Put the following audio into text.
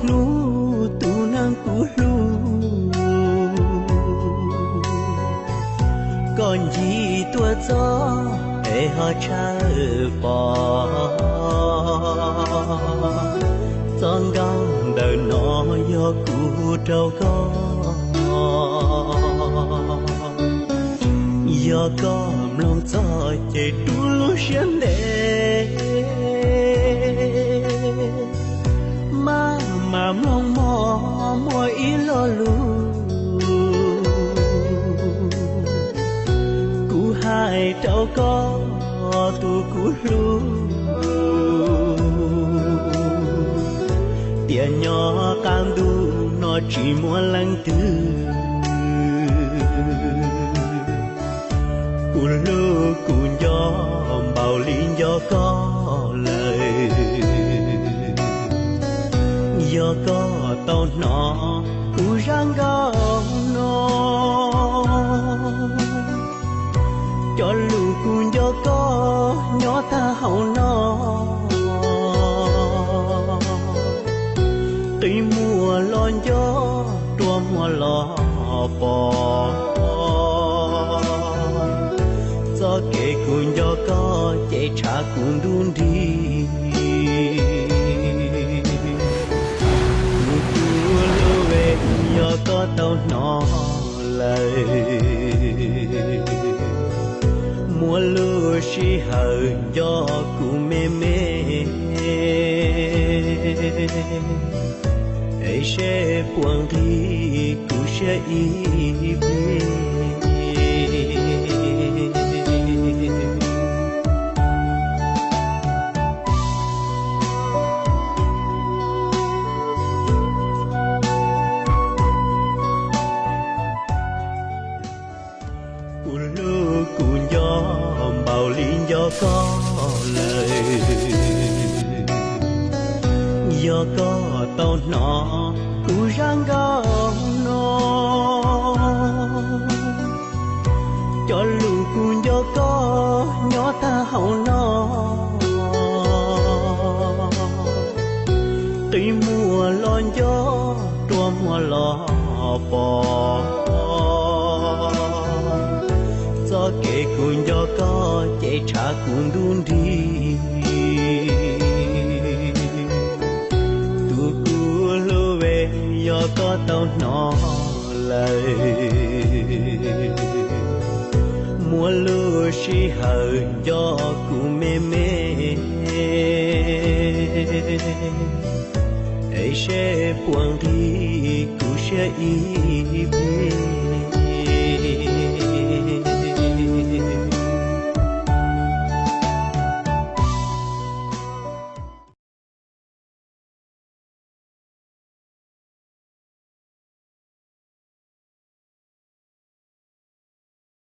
Hnub tus neeg kuv hlub, koj ncig tuaj txog es ho tshawb pom. Txoj nkauj ntawm no yog kuv rau koj, yog koj mloog txog ces rub lub siab ntev. Maj mam mloog mog, muaj ib lo lus kuv hais rau koj tus kuv hlub, tias nyob qab ntuj no tsis muaj leej twg kuv hlub kuv nco npaum li nco koj lawm. Yog koj tau hnov kuv zaj nkauj no, cov lus kuv nco koj nyob tag hauv no. Qi muag los nco, rua muag los pom. Txoj kev kuv nco koj ces tshav kuv ntuj nrig. Kuv tus hlub, yog koj tau hnov lawm, muaj lub sij hawm nco kuv me me, es seb puas nqhis kuv siab ib pliag. Kuv hlub kuv nco npaum li nco koj lawm. Yog koj tau hnov kuv zaj nkauj no, cov lus kuv nco koj nyob tag hauv no. Qi muag los nco, rua muag los pom. Txoj kev kuv nco koj ces tshav kuv ntuj nrig. Tus kuv hlub, yog koj tau hnov lawm, muaj lub sij hawm nco kuv me me, es seb puas nqhis kuv siab ib pliag.